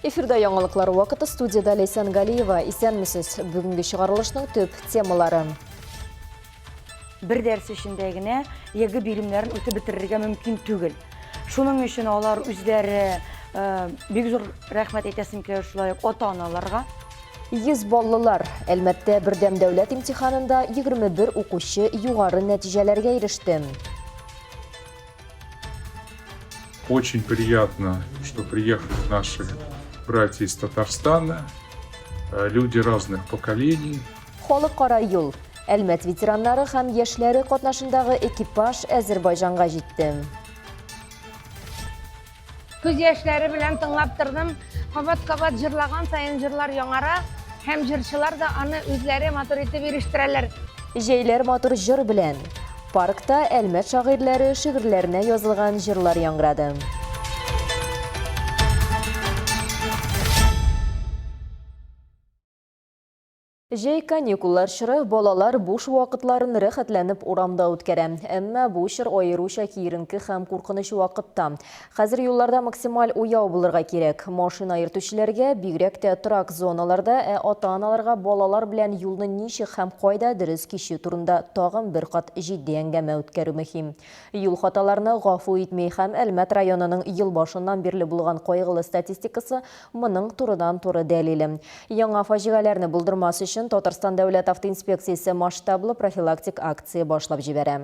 Эфирда яңалыклар вакыты студиядә Ләйсән Галиева. Исәнмесез. Бүгенге чыгарылышның төп темалары. Бер дәрес эчендә генә ЕГЭ биремнәрен үтеп бетерергә мөмкин түгел. Шуның өчен алар үзләре бик зур рәхмәт әйтәсем килә шулай ук ата-аналарга. 100 баллылар. Әлмәттә бердәм дәүләт имтиханында 21 укучы югары нәтиҗәләргә иреште. Очень приятно, что приехали наши братья из Татарстана, люди разных поколений. Халыкара юл. Әлмәт ветераннары һәм яшьләре катнашындагы экипаж Әзербайҗанга җитте. Күз яшьләре белән тыңлап тордым. Кабат-кабат җырлаган саен җырлар яңара һәм җырчылар да аны үзләре матур итеп ирештерәләр. Җәйләр матур җыр белән. Паркта Әлмәт шагыйрьләре шигырьләренә язылган җырлар яңгырады. Җәй каникуллар чоры, балалар буш вакытларын рәхәтләнеп урамда үткәрә. Әмма бу чор аеруча киеренке һәм куркыныч вакытта. Хәзер юлларда максималь уяу булырга кирәк. Машина йөртүчеләргә, бигрәк тә торак зоналарда, ә ата-аналарга балалар белән юлны ничек һәм кайда дөрес кичү турында тагын бер кат җитди әңгәмә үткәрү мөһим. Юл хаталарны гафу итми һәм Әлмәт районының ел башыннан бирле булган кайгылы статистикасы Моның турыдан-туры дәлиле. Яңа фаҗигаләрне булдырмас өчен Татарстан дәүләт автоинспекциясе масштаблы профилактик акция башлап җибәрә.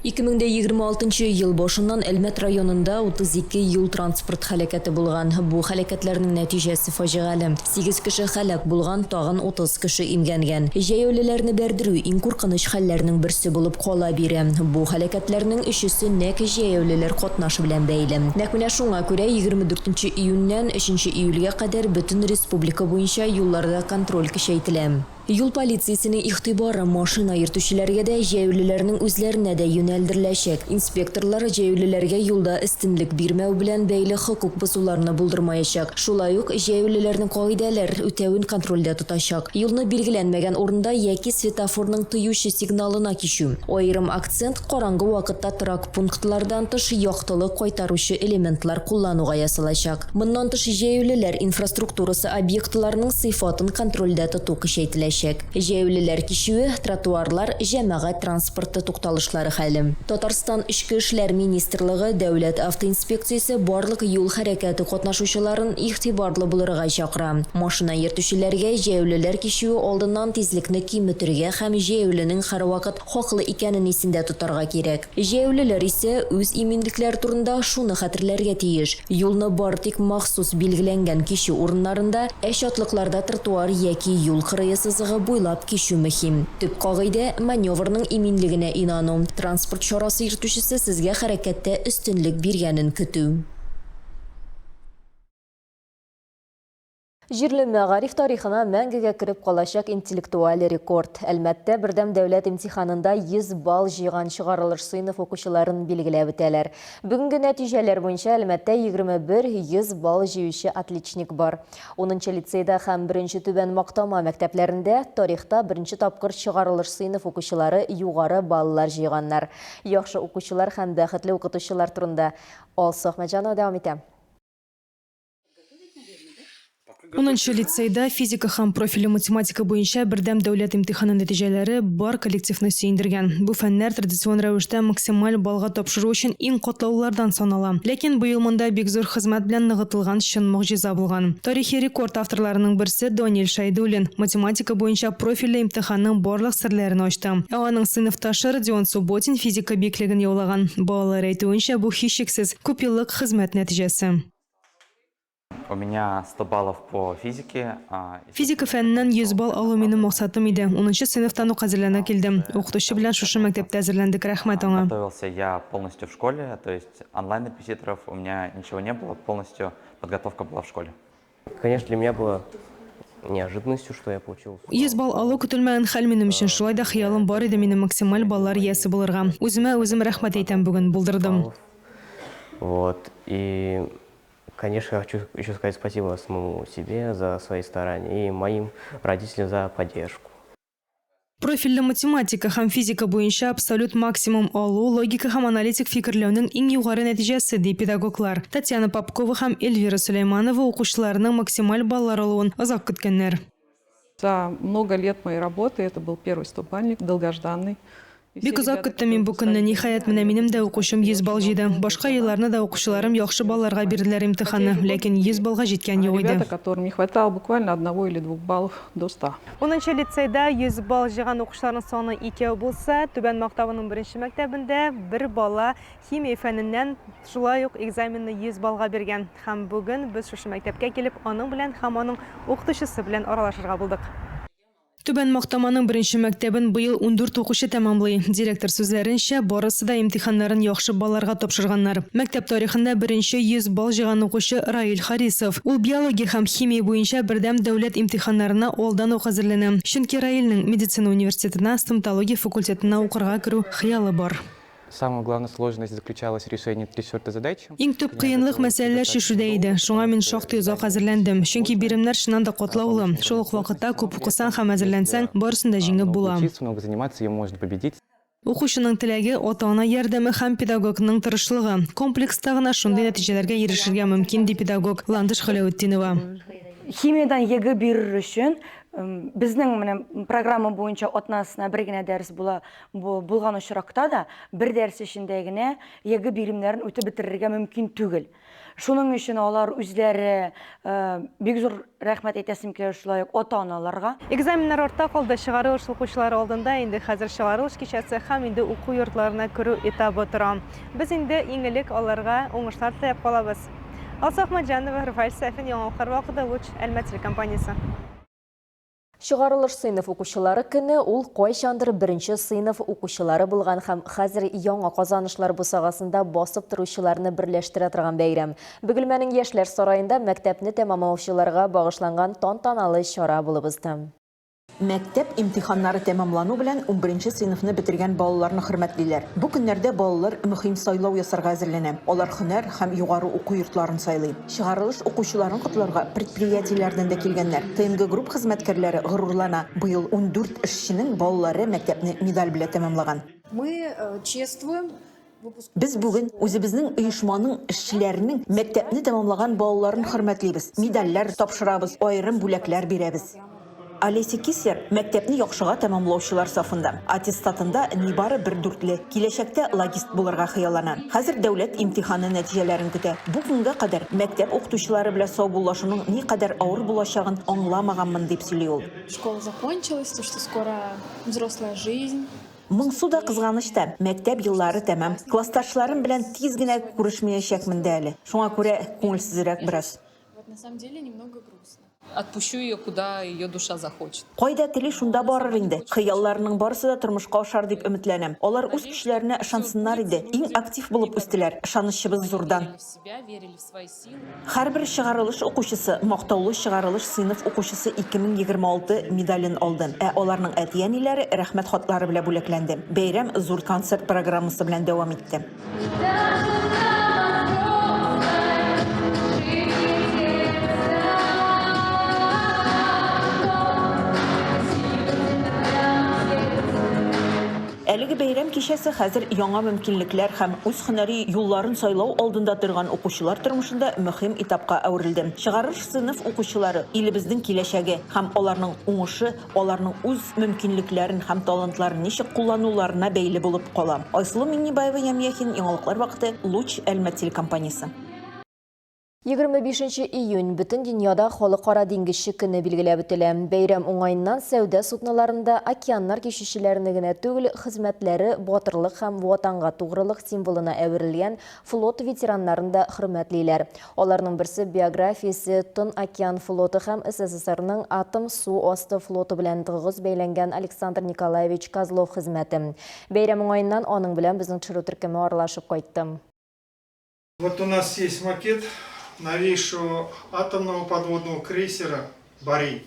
2026 ел башыннан Әлмәт районында 32 юл-транспорт һәлакәте булган. Бу һәлакәтләрнең нәтиҗәсе фаҗигале. Сигез кеше һәлак булган, тагын 30 кеше имгәнгән. Җәяүлеләрне бәрдерү иң куркыныч хәлләрнең берсе булып кала бирә. Бу һәлакәтләрнең өчесе нәкъ җәяүлеләр катнашы белән бәйле. Нәкъ менә шуңа күрә 24 нче июньнән өченче июльгә кадәр бөтен республика буенча юлларда контроль көчәйтелә. Юл полициясенең игътибары машина йөртүчеләргә дә, җәяүлеләрнең үзләренә дә юнәлдереләчәк. Инспекторлар җәяүлеләргә юлда өстенлек бирмәү белән бәйле хокук бозуларны булдырмаячак. Шулай ук җәяүлеләрнең кагыйдәләр үтәвен контрольдә тотачак. Юлны билгеләнмәгән урында яки светофорның тыючы сигналына кичү. Аерым акцент караңгы вакытта торак пунктлардан тыш яктылык кайтаручы элементлар куллануга ясалачак. Моннан тыш җәяүлеләр инфраструктурасы объектларының сыйфатын контрольдә тоту көчәйтеләчәк. Җәяүлеләр кичүе, тротуарлар, җәмәгать транспорты тукталышлары хәле. Татарстан Эчке эшләр министрлыгы, Дәүләт автоинспекциясе барлык юл хәрәкәте катнашучыларын игътибарлы булырга чакыра. Машина йөртүчеләргә җәяүлеләр кичүе алдыннан тизлекне киметергә һәм җәяүленең һәрвакыт хаклы икәнен исендә тотарга кирәк. Җәяүлеләр исә үз иминлекләре турында шуны хәтерләргә тиеш, юлны бары тик махсус билгеләнгән кичү урыннарында, ә чатлыкларда тротуар яки юл кырые сызыгы буйлап кичү мөһим. Төп кагыйдә, маневрның иминлегенә инану, транспорт чарасы йөртүчесе сезгә хәрәкәттә өстенлек биргәнен көтү. Җирле мәгариф тарихына мәңгегә кереп калачак интеллектуаль рекорд. Әлмәттә бердәм дәүләт имтиханында 100 балл җыйган чыгарылыш сыйныф укучыларын билгеләп үтәләр. Бүгенге нәтиҗәләр буенча Әлмәттә 21 100 балл җыючы отличник бар. Унынчы лицейда һәм беренче Түбән Мактама мәктәпләрендә тарихта беренче тапкыр чыгарылыш сыйныф укучылары югары баллар җыйганнар. Яхшы укучылар һәм бәхетле укытучылар турында Алсу Әхмәтҗанова дәвам итә. Унынчы лицейда физика һәм профильле математика буенча бердәм дәүләт имтиханы нәтиҗәләре бар коллективны сөендергән. Бу фәннәр традицион рәвештә максималь баллга тапшыру өчен иң катлаулылардан санала. Ләкин быел монда бик зур хезмәт белән ныгытылган чын могҗиза булган. Тарихи рекорд авторларының берсе Данил Шәйдуллин математика буенча профильле имтиханның барлык серләрен ачты. Ә аның сыйныфташы Родион Субботин физика биеклеген яулаган. Балалар әйтүенчә, бу һичшиксез, күпьеллык хезмәт нәтиҗәсе. У меня 100 баллов по физике. Физика фәненнән 100 балл алу минем максатым иде. Унынчы сыйныфтан ук әзерләнә килдем. Укытучы белән шушы мәктәптә әзерләндек, рәхмәт аңа. Готовился я полностью в школе, то есть онлайн репетиторов у меня ничего не было, полностью подготовка была в школе. Конечно, для меня было неожиданностью, что я получил. 100 балл алу көтелмәгән хәл минем өчен, шулай да хыялым бар иде минем максималь баллар иясе булырга. Үземә үзем рәхмәт әйтәм бүген, булдырдым. Вот, и Конечно, я хочу еще сказать спасибо самому себе за свои старания и моим родителям за поддержку. Профильле математика һәм физика буенча абсолют максимум алу, логика һәм аналитик фикерләүнең иң югары нәтиҗәсе, ди педагоглар. Татьяна Попкова һәм Эльвира Сөләйманова укучыларының максималь баллар алуын озак көткәннәр. За много лет моей работы это был первый стобалльник, долгожданный. Бик озак көттем мин бу көнне. Ниһаять, менә минем дә укучым 100 балл җыйды. Башка елларны да укучыларым яхшы балларга бирделәр имтиханны, ләкин 100 баллга җиткән юк иде. Ребята, которым не хватало буквально одного или двух баллов до ста. Унынчы лицейда 100 балл җыйган укучыларның саны икәү булса, Түбән Мактавының беренче мәктәбендә бер бала химия фәненнән шулай ук экзаменны 100 баллга биргән. Һәм бүген без шушы мәктәпкә килеп, аның белән һәм аның укытучысы белән аралашырга булдык. Түбән Мактаманың беренче мәктәбен быел 14 укучы тәмамлый. Директор сүзләренчә, барысы да имтиханнарын яхшы балларга тапшырганнар. Мәктәп тарихында беренче 100 балл җыйган укучы Раил Харисов. Ул биология һәм химия буенча бердәм дәүләт имтиханнарына алдан ук әзерләнә. Чөнки Раилнең медицина университетына стоматология факультетына укырга керү хыялы бар. Самая главная сложность заключалась в решении 34 задачи. Иң төп кыенлык мәсьәләләр чишүдә иде. Шуңа мин шактый озак әзерләндем. Чөнки биремнәр чыннан да катлаулы. Шул ук вакытта күп укысаң һәм әзерләнсәң, барысын да җиңеп була. Много учиться, много заниматься, ее можно победить. Укучының теләге, ата-ана ярдәме һәм педагогның тырышлыгы. Комплекста гына шундый нәтиҗәләргә ирешергә мөмкин, ди педагог Ландыш Галәветдинова. Химиядән ЕГЭ бирер өчен безнең менә программа буенча атнасына бер генә дәрес була. Булган очракта да, бер дәрес эчендә генә ЕГЭ биремнәрен үтеп бетерергә мөмкин түгел. Шуның өчен алар үзләре бик зур рәхмәт әйтәсем килә шулай ук ата-аналарга. Экзаменнар артта калды, чыгарылыш укучылары алдында инде хәзер чыгарылыш кичәсе һәм инде уку йортларына керү этабы тора. Без инде иң элек аларга уңышлар теләп калабыз. Алсу Әхмәтҗанова, Рафаэль Сафин, Яңалыклар вакыты, Луч, Әлмәт телекомпаниясе. Чыгарылыш сыйныф укучылары көне ул кайчандыр беренче сыйныф укучылары булган һәм хәзер яңа казанышлар бусагасында басып торучыларны берләштерә торган бәйрәм. Бөгелмәнең Яшьләр сараенда мәктәпне тәмамлаучыларга багышланган тантаналы чара булып узды. Мәктәп имтиханнары тәмамлану белән унберенче сыйныфны бетергән балаларны хөрмәтлиләр. Бу көннәрдә балалар мөһим сайлау ясарга әзерләнә. Алар һөнәр һәм югары уку йортларын сайлый. Чыгарылыш укучыларын котларга предприятиеләрдән дә килгәннәр. ТНГ Групп хезмәткәрләре горурлана, быел 14 эшченең балалары мәктәпне медаль белә тәмамлаган. Мы чествуем Без бүген үзебезнең оешманың эшчеләренең мәктәпне тәмамлаган балаларын хөрмәтлибез, медальләр тапшырабыз, аерым бүләкләр бирәбез. Олеся Кислер мәктәпне яхшыга тәмамлаучылар сафында. Аттестатында нибары бер дүртле. Киләчәктә логист булырга хыяллана. Хәзер дәүләт имтиханы нәтиҗәләрен көтә. Бу көнгә кадәр мәктәп укытучылары белән саубуллашуның никадәр авыр булачагын аңламаганмын, дип сөйли ул. Школа закончилась, то, что скоро взрослая жизнь. Моңсу да, кызганыч та, мәктәп еллары тәмам. Классташларым белән тиз генә күрешмәячәкмен дә әле. Шуңа күрә күңелсезрәк бераз. Вот на самом деле немного грустно. Отпущу ее, куда ее душа захочет. Кайда тели, шунда барыр инде. Хыялларының барысы да тормышка ашар дип өметләнәм. Алар үз көчләренә ышансыннар иде. Иң актив булып үстеләр. Ышанычыбыз зурдан. Һәрбер чыгарылыш укучысы Мактаулы чыгарылыш сыйныф укучысы 2026 медален алды. Ә аларның әти-әниләре Рәхмәт хатлары белән бүләкләнде. Бәйрәм зур концерт программасы белән дәвам итте. Әлеге бәйрәм кичәсе хәзер яңа мөмкинлекләр һәм үз һөнәри юлларын сайлау алдында торган укучылар тормышында мөһим этапка әверелде. Чыгарылыш сыйныф укучылары, илебезнең киләчәге һәм аларның уңышы аларның үз мөмкинлекләрен һәм талантларын ничек куллануларына бәйле булып кала. Айсылу Миңнебаева, Ям Яхин, Яңалыклар вакыты, Луч, Әлмәт телекомпаниясе. 25 нче июнь бөтен дөньяда Халыкара диңгезче көне билгеләп үтелә. Бәйрәм уңаеннан сәүдә судноларында океаннар кичүчеләрне генә түгел, хезмәтләре батырлык һәм Ватанга тугрылык символына әверелгән флот ветераннарын да хөрмәтлиләр. Аларның берсе биографиясе Тын океан флоты һәм СССРның атом су асты флоты белән тыгыз бәйләнгән Александр Николаевич Козлов хезмәте. Бәйрәм уңаеннан аның белән безнең төшерү төркеме аралашып кайтты. Вот у нас есть макет новейшего атомного подводного крейсера Борей.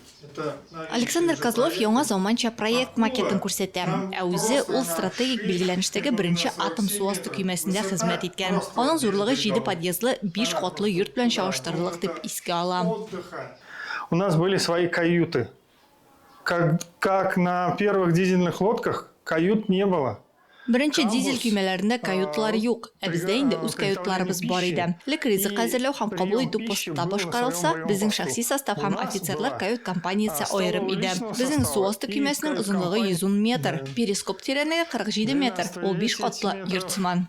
Александр Козлов яңа заманча проект макетын күрсәтә. Ә үзе ул стратегик билгеләнештәге беренче атом су асты көймәсендә хезмәт иткән. Аның зурлыгы җиде подъездлы биш катлы йорт белән чагыштырырлык дип искә ала. У нас были свои каюты. Как, как на первых дизельных лодках, кают не было. Беренче дизель көймәләрендә каюталар юк, ә бездә инде үз каюталарыбыз бар иде. Элек ризык әзерләү һәм кабул итү постта башкарылса, безнең шәхси состав һәм офицерлар кают-компаниясе аерым иде. Безнең су асты көймәсенең озынлыгы 110 метр, перископ тирәнлеге 47 метр, ул биш катлы йорт сыман.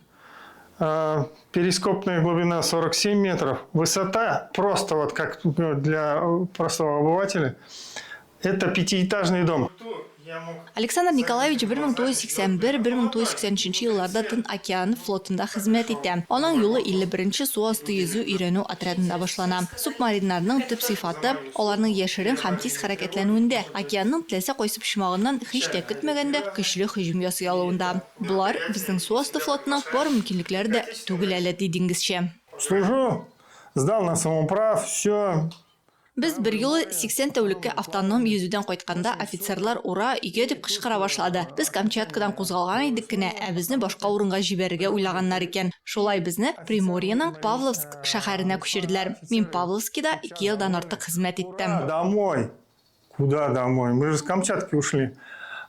Перископная глубина 47 метров, высота просто вот как для простого обывателя, это пятиэтажный дом. Александр Николаевич 1981-1983 елларда Тын океан флотында хезмәт итә. Аның юлы 51 нче су асты йөзү өйрәнү отрядында башлана. Субмариннарның төп сыйфаты, аларның яшерен һәм тиз хәрәкәтләнүендә, океанның теләсә кайсы почмагыннан һич тә көтмәгәндә көчле һөҗүм ясый алуында. Болар, безнең су асты флотының бар мөмкинлекләре дә түгел әле, ди диңгезче. Служу, сдал на самоуправ, все. Без берьюлы 80 тәүлеккә автоном йөзүдән кайтканда, офицерлар Ура, өйгә дип кычкыра башлады. Без Камчаткадан кузгалган идек кенә, ә безне башка урынга җибәрергә уйлаганнар икән. Шулай безне Приморьеның Павловск шәһәренә күчерделәр. Мин Павловскида ике елдан артык хезмәт иттем. Домой! Куда домой? Мы же с Камчатки ушли.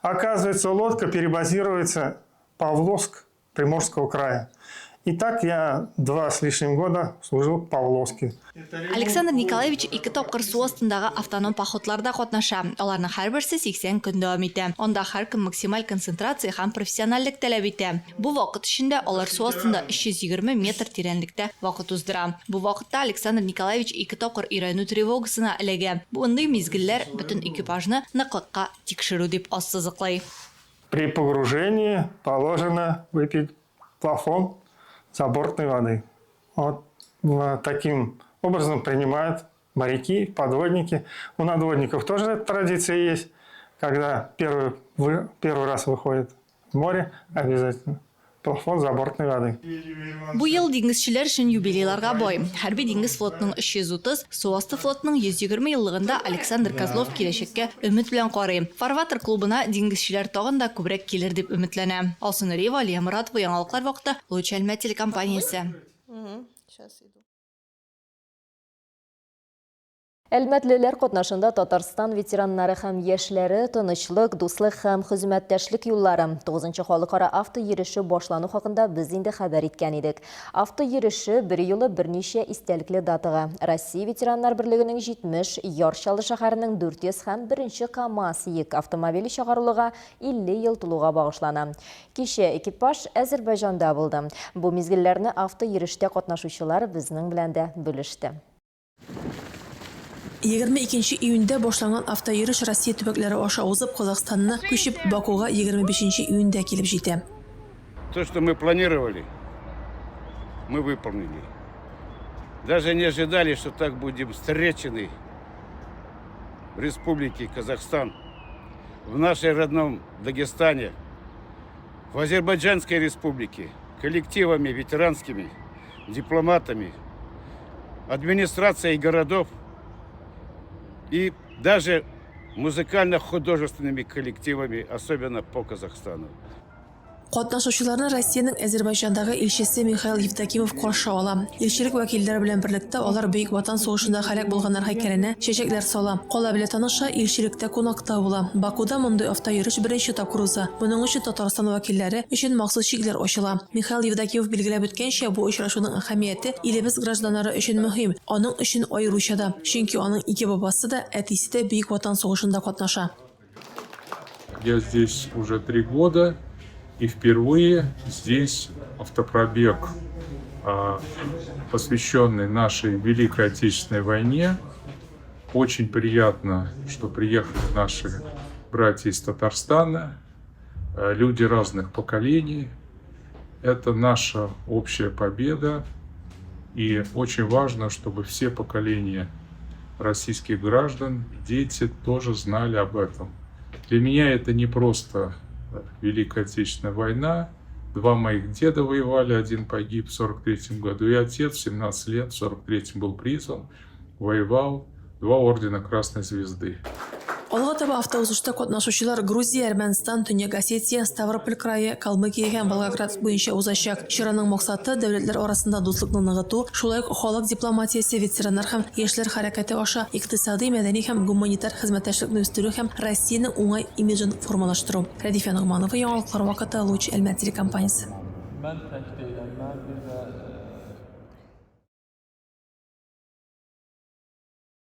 Оказывается, лодка перебазируется в Павловск Приморского края. И так я два с лишним года служил в Павловске. Александр Николаевич ике тапкыр су астындагы автоном походларда катнаша. Аларның һәрберсе 80 көн дәвам итә. Анда һәркем максималь концентрация һәм профессиональлек таләп итә. Бу вакыт эчендә алар су астында 320 метр тирәнлектә вакыт уздыра. Бу вакытта Александр Николаевич ике тапкыр өйрәнү тревогасына эләгә. Мондый мизгелләр бөтен экипажны ныклыкка тикшерү, дип ассызыклый. При погружении положено выпить плафон забортной воды. Вот таким образом принимают моряки, подводники. У надводников тоже эта традиция есть, когда первый, первый раз выходит в море, обязательно плафон забортной воды. Бу ел диңгезчеләр өчен юбилейларга бай. Хәрби диңгез флотының 330, су асты флотының 120 еллыгында Александр Козлов киләчәккә өмет белән карый. Фарватер клубына диңгезчеләр тагын да күбрәк килер дип өметләнә. Алсу Нуриева, Алия Моратова, Яңалыклар вакыты, Луч Әлмәт телекомпаниясе. Әлмәтлеләр катнашында Татарстан ветераннары һәм яшьләре Тынычлык, дуслык һәм хезмәттәшлек юллары 9 халыкара автойөреше башлану хакында без инде хәбәр иткән идек. Автойөреше берьюлы берничә истәлекле датага, Россия ветераннар берлегенең 70, Яр Чаллы шәһәренең 400 һәм беренче КАМАЗ йөк автомобиле чыгарылуга 50 ел тулуга багышлана. Кичә экипаж Әзербайҗанда булды. Бу мизгелләрне автойөрештә катнашучылар безнең белән дә бүлеште. 22 нче июньдә башланган автойөреш Россия төбәкләре аша узып, Казахстанны күчеп, Бакуга 25 нче июньдә килеп җитә. То, что мы планировали, мы выполнили. Даже не ожидали, что так будем встречены в Республике Казахстан, в нашей родном Дагестане, в Азербайджанской Республике, коллективами ветеранскими, дипломатами, администрацией городов и даже музыкально-художественными коллективами, особенно по Казахстану. Катнашучыларны Россиянең Әзербайҗандагы илчесе Михаил Евдокимов каршы ала. Илчелек вәкилләре белән берлектә алар Бөек Ватан сугышында һәлак булганнар һәйкәленә чәчәкләр сала. Кала белән таныша, илчелектә кунакта була. Бакуда мондый автойөреш беренче тапкыр уза. Моның өчен Татарстан вәкилләре өчен махсус чикләр ачыла. Михаил Евдокимов билгеләп үткәнчә, бу очрашуның әһәмияте илебез гражданнары өчен мөһим, аның өчен аеруча да, чөнки аның ике бабасы да, әтисе дә Бөек Ватан сугышында катнаша. Я здесь уже три года, и впервые здесь автопробег, посвященный нашей Великой Отечественной войне. Очень приятно, что приехали наши братья из Татарстана, люди разных поколений. Это наша общая победа. И очень важно, чтобы все поколения российских граждан, дети тоже знали об этом. Для меня это не просто Великая Отечественная война. Два моих деда воевали, один погиб в 43 году, и отец в 17 лет в 43 был призван, воевал, два ордена Красной Звезды. Алга таба автоузышта катнашучылар Грузия, Әрмәнстан, Төньяк Осетия, Ставрополь крае, Калмыкия һәм Волгоград буенча узачак. Чараның максаты, дәүләтләр арасында дуслыкны ныгыту, шулай ук халык дипломатиясе, ветераннар һәм яшьләр хәрәкәте аша икътисадый, мәдәни һәм гуманитар хезмәттәшлекне үстерү һәм Россиянең уңай имиджын формалаштыру. Рәдифә Ногманова, Яңалыклар вакыты, Луч, Әлмәт телекомпаниясе.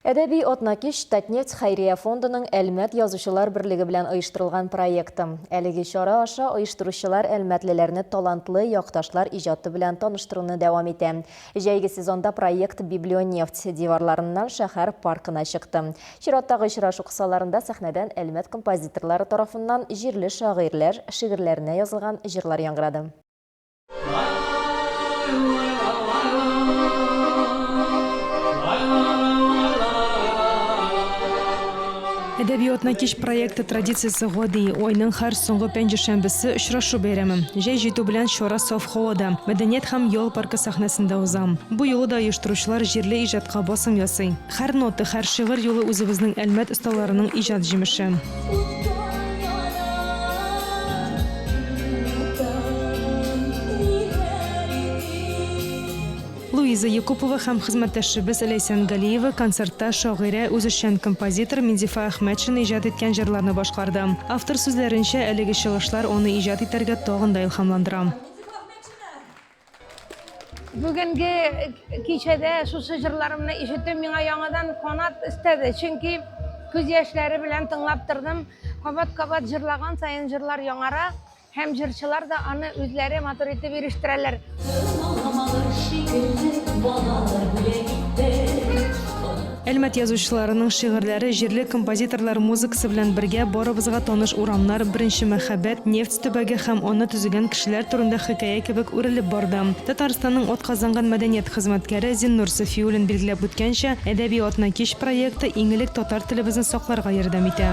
Әдәби атнакич Татнефть хәйрия фондының Әлмәт язучылар берлеге белән оештырылган проекты. Әлеге чара аша оештыручылар әлмәтлеләрне талантлы якташлар иҗаты белән таныштыруны дәвам итә. Җәйге сезонда проект Библионефть диварларыннан шәһәр паркына чыкты. Чираттагы очрашу кысаларында сәхнәдән Әлмәт композиторлары тарафыннан җирле шагыйрьләр шигырьләренә язылган җырлар яңгырады. Әдәби атнакич проекты традициясе гади, айның һәр соңгы пәнҗешәмбесе очрашу бәйрәме. Җәй җитү белән чара саф һавада, Мәдәният һәм ял паркы сәхнәсендә уза. Бу юлы да оештыручылар җирле иҗатка басым ясый. Һәр нота, һәр шигырь юлы үзебезнең Әлмәт осталарының иҗат җимеше. Луиза Якупова һәм хезмәттәшебез Ләйсән Галиева концертта шагыйрә, үзешчән композитор Минзифа Әхмәтшина иҗат иткән җырларны башкарды. Автор сүзләренчә, әлеге чыгышлар аны иҗат итәргә тагын да илһамландыра. Бүгенге кичәдә шушы җырларымны ишетү миңа яңадан канат өстәде. Чөнки күз яшьләре белән тыңлап тордым. Кабат-кабат җырлаган саен җырлар яңара һәм җырчылар да аны үзләре матур итеп ирештерәләр. Әлмәт язучыларының шигырьләре җирле композиторлар музыкасы белән бергә барыбызга таныш урамнар, беренче мәхәббәт, нефть төбәге һәм аны төзегән кешеләр турында хикәя кебек үрелеп барды. Татарстанның атказанган мәдәният хезмәткәре Зиннур Сафиуллин билгеләп үткәнчә, Әдәби атнакич проекты иң элек татар телебезне сакларга ярдәм итә.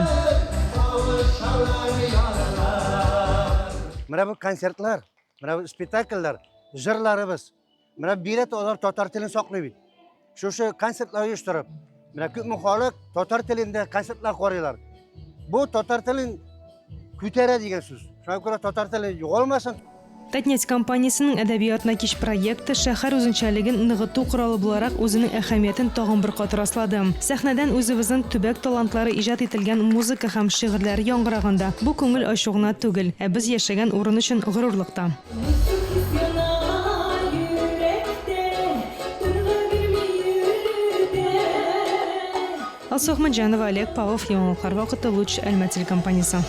Менә бу концертлар, менә бу спектакльләр, җырларыбыз, Менә бирә алар татар телен саклый бит. Шушы концертлар оештырып, менә күпме халык татар телендә концертлар карыйлар. Бу татар телен күтәрә дигән сүз. Шуңа күрә татар теле югалмасын. Татнефть компаниясенең Әдәби атнакич проекты шәһәр үзенчәлеген ныгыту коралы буларак үзенең әһәмиятен тагын бер кат раслады. Сәхнәдән үзебезнең төбәк талантлары иҗат ителгән музыка һәм шигырьләр яңгыраганда, бу күңел ачу гына түгел, ә без яшәгән урын өчен горурлык та. Алсу Әхмәтҗанова, Олег Павлов, Яңалыклар вакыты, Луч, Әлмәт телекомпаниясе.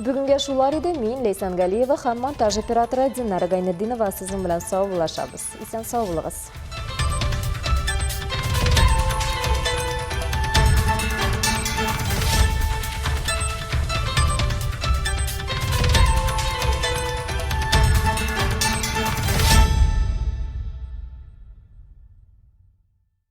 Бүгенгә шулар иде. Мин Ләйсән Галиева һәм монтаж операторы Динара Гайнетдинова сезнең белән саубуллашабыз. Исән сау булыгыз.